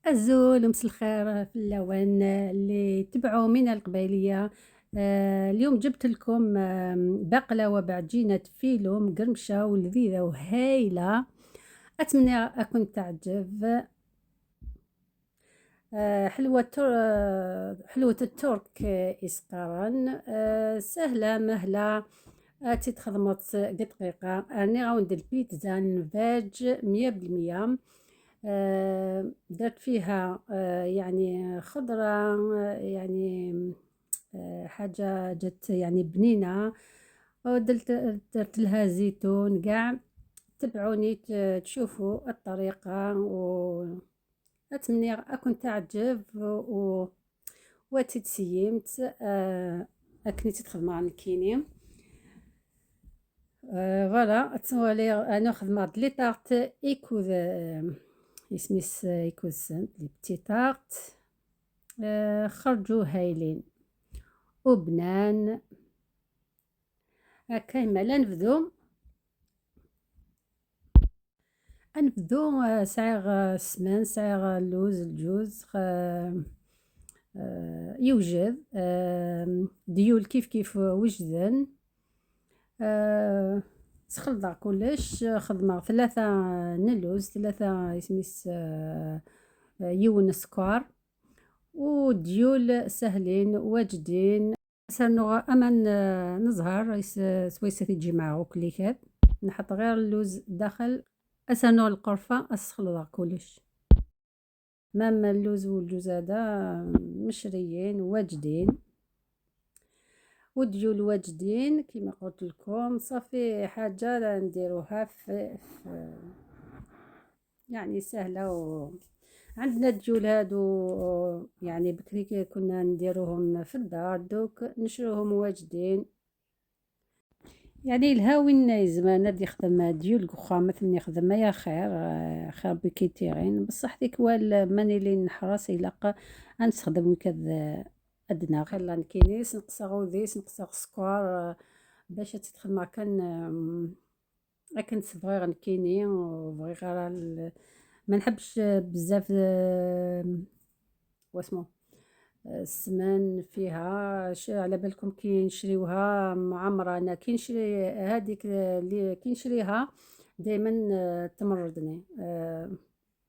أزول ومس الخير في اللون اللي تبعوا من القبيلية. اليوم جبت لكم بقلاوة بعجينة فيلو مقرمشة ولذيذة وهايلة، أتمنى أكون تعجب. حلوة الترك إسقارن، سهلة مهلة، تتخدمت دقيقة. أنا غندير البيتزا نفاج 100%. درت فيها يعني خضرة، يعني حاجة جت يعني بنينة، ودرت لها زيتون كاع. تبعوني تشوفوا الطريقة، و أتمنى أكون تعجب و وتتسيمت. أكني تتخدم عن الكيني. voilà تولي أنا خدمت les tartes إيكوذ اسميس إيكوزن les petites tartes. خرجوا هايلين وبنان. هكا مالا نبدو سعيغ السمن، سعيغ اللوز، الجوز، يوجد، ديول كيف كيف وجدن. سخلطة كلش، خدمة 3 نلوز، 3 اسميس، يون سكر، وديول سهلين واجدين. سنو امان نزهر سويسة تجي معه كليكات. نحط غير اللوز داخل، اسنو القرفة، اسخلطة كلش. مام اللوز والجوز هذا مشريين واجدين، وديول واجدين كما قلت لكم. صافي حاجة نديروها في يعني سهلة. و عندنا الديول هادو يعني بكري كنا نديروهم في الدار، دوك نشروهم واجدين. يعني الهاوين زمان اللي يخدم ديول كوخا مثل يخدم يا خير، خير بكيتيغين. بصح ديك وال ماني لي نحرص إلا نستخدم وكذا أدنى خير لا نكينيس نقصا غوذيس نقصا سكر باش تدخل ما كان كنت بغي نكيني وبغي غير ما نحبش بزاف، واسمو السمان فيها. على بالكم كي نشريوها معمرة، انا كي نشري هذيك اللي كي نشريها دائما تمرضني.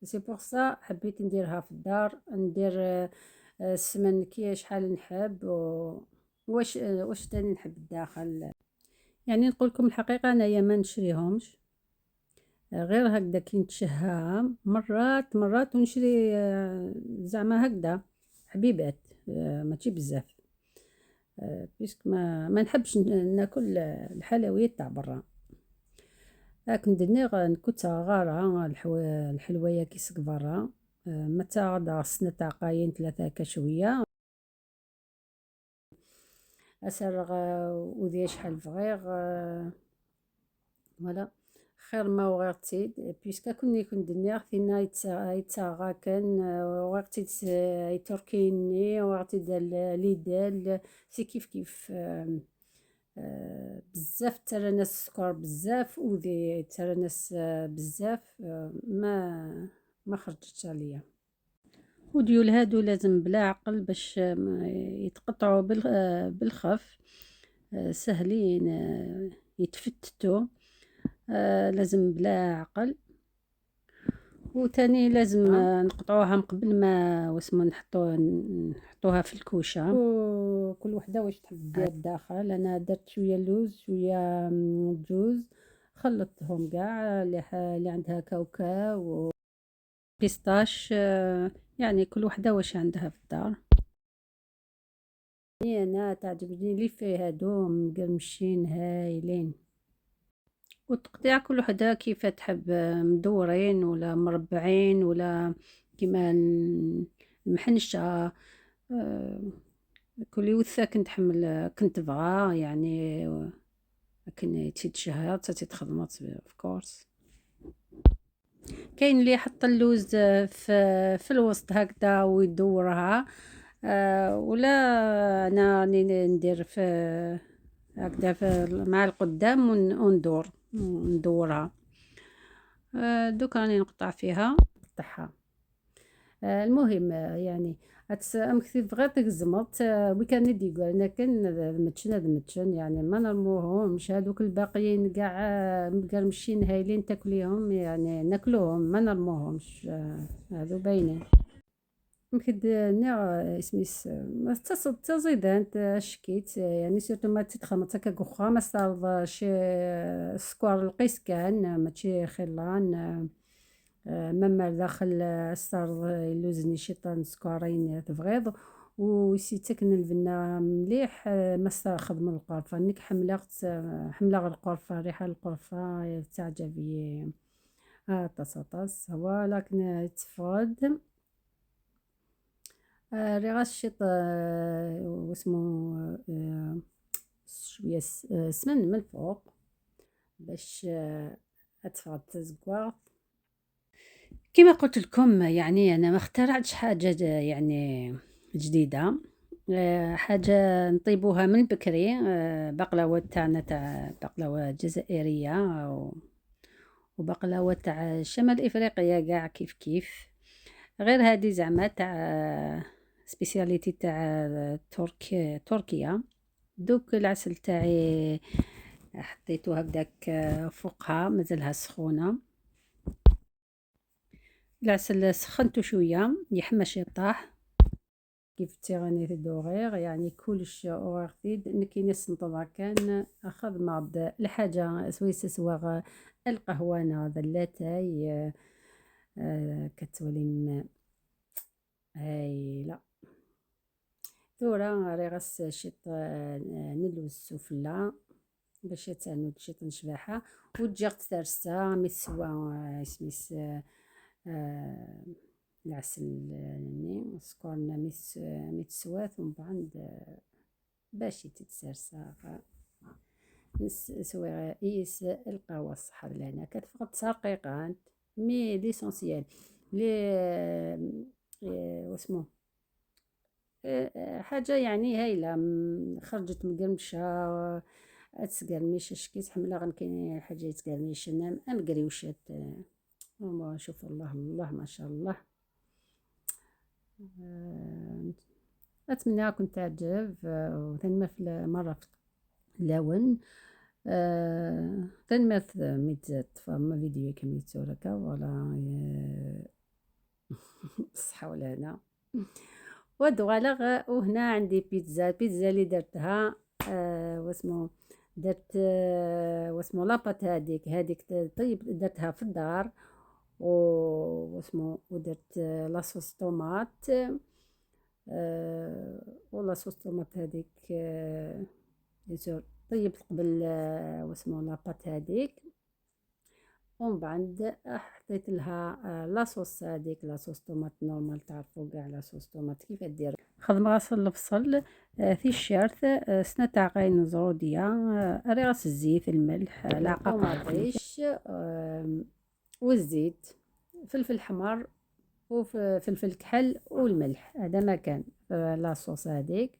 c'est pour ça حبيت نديرها في الدار، ندير السمن كي شحال نحب واش تاني نحب الداخل. يعني نقول لكم الحقيقة انايا ما نشريهمش غير هكذا، كي نتشهاها مرات مرات ونشري، زعما هكذا حبيبات، ماشي بزاف، puisque ما نحبش ناكل الحلويات تاع برا. لكن درني نكوت غارة الحلوية كيسك برا، متى غدا السنة تاع قاين 3 كشوية أسرغ وذي شحال فغيغ، voilà خير ما وغير تيد، puisque كوني كنت دنيا فينا يتساغا كان، وغير تيد تركيني وغير تيد ليدال c'est كيف كيف. بزاف ترى ناس السكر بزاف وذي ترى ناس، بزاف، ما خرجتش عليا. وديول هادو لازم بلا عقل باش يتقطعوا بالخف، سهلين، يتفتتوا، لازم بلا عقل. وتاني لازم نقطعوها من قبل ما واسمو نحطوها في الكوشة. وكل وحده واش تحب دير الداخل. انا درت شوية لوز شوية جوز، خلطتهم كاع، اللي عندها كاوكاو pistache، يعني كل وحده واش عندها في الدار. انا تعجبني لي فيه هادو مقرمشين هايلين. والتقطيع كل وحده كيف تحب، مدورين ولا مربعين ولا كيما المحنشه، كل وثا كنت حمل كنت بغا، يعني لكن تيتشهى تتخدمات of course. كاين اللي يحط اللوز في الوسط هكذا ويدورها، ولا انا راني ندير في هكذا مع القدام وندورها. دوك راني نقطع فيها، نقطعها. المهم يعني أمك تبغي تقزمط وكان ندي لكن متشن يعني ما نرموهمش هذوك الباقيين كاع مقرمشين هايلين تاكليهم يعني ناكلوهم ما نرموهمش، هذو باينين. يمكن نيغ اسميس تزيدانت شكيت يعني surtout ما تدخل هكا كوخا ما صار شي سكوار القيس كان ماشي خلان مما داخل صار يلوزني شيطان سكوارين تفغيض ويسيتك البنا مليح ما خدم القرفة نك حملة القرفة ريحة القرفة تعجبني طاس طاس ولكن تفرد ريغا الشيط واسمو شوية سمن من الفوق باش اتفرد تزكواغ. كما قلت لكم يعني انا ما اخترعتش حاجة يعني جديدة، حاجة نطيبوها من بكري، بقلاوه تاعنا تاع بقلاوه جزائرية وبقلاوه تاع شمال افريقيا كاع كيف كيف، غير هذه زعما تاع spécialité تاع تركيا. دوك العسل تاعي حطيته هكداك فوقها مازالها سخونة، العسل سخنته شوية يحمى شي طاح كيف تيغاني تدوغير يعني كلش اوغير نكي نسنطضا كان اخذ مع الحاجة سويس سواغ القهوة نا اللاتاي كتولي هايلة. ثورة راه غاس شيط نلوز السفلى باش تانو شيط نشباحه وتجي ترسا مي سوا سميس العسل ني سكرنا ميت سوات ومن بعد باش تتسرسا نسوي ايس القهوة الصحة لهنا كتفقد رقيقان mais l'essentiel لي واسمو حاجة يعني هايلة خرجت مقرمشه اتسقرميش شكيت حمله غنكاين حاجة يتقرميش ام قريوشات. شوف الله الله ما شاء الله. اتمنى كنت تعجب وثاني في مرة في اللون ثاني ميت تفهم فيديو كم يتوركا ولا الصحة ولا هنا ودغالغ. وهنا عندي بيتزا اللي درتها واسمو درت واسمو la pâte هذيك طيب درتها في الدار واسمو ودرت la sauce tomate و la sauce tomate هذيك طيبت قبل واسمو la pâte هذيك ومن بعد حطيت لها la sauce هذيك la sauce tomate normal تعرفوا كاع la sauce tomate كيف دير. خدم غاس البصل في الشرط سنة تاع غين زروديه رغاس الزيت الملح العقاق طوماطيش والزيت فلفل حمر وفلفل كحل والملح هذا ما كان la sauce هذيك.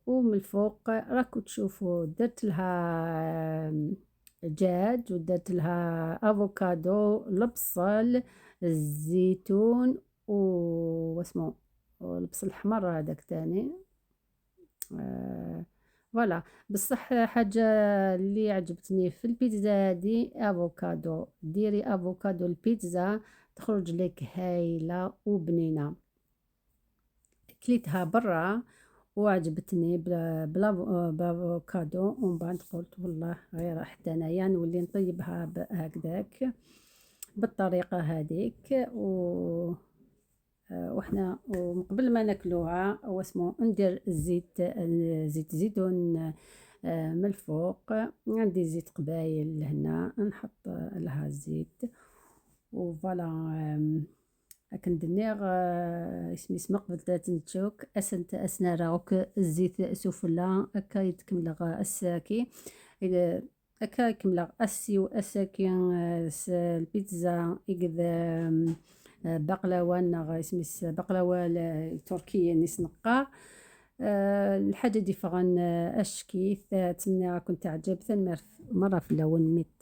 ومن الفوق راكو تشوفوا درت لها دجاج ودرت لها افوكادو البصل الزيتون واسمو البصل الحمر هذاك تاني voilà. بصح حاجة اللي عجبتني في البيتزا هادي افوكادو، ديري افوكادو البيتزا تخرج لك هايلة وبنينه. كليتها برا وعجبتني بلا بافوكادو ومن بعد قلت والله غير حتى انايا نولي نطيبها هكذاك بالطريقة هذيك. و وحنا ومن قبل ما ناكلوها واسمو ندير الزيت زيت زيتون من الفوق. عندي زيت قبايل هنا نحط لها الزيت و voilà. كندنيغ اسمي قبل تنتشوك اسنت اسناراوك الزيت سفلى هكا يتكمل الساكي هكا يكمل اسي اساكي البيتزا يقد بقلاوه نغ اسميس بقلاوه التركية نيس نقا الحاجة دي فغن اشكي. اتمنى كنت تعجب ثاني مرة في الاول ميت.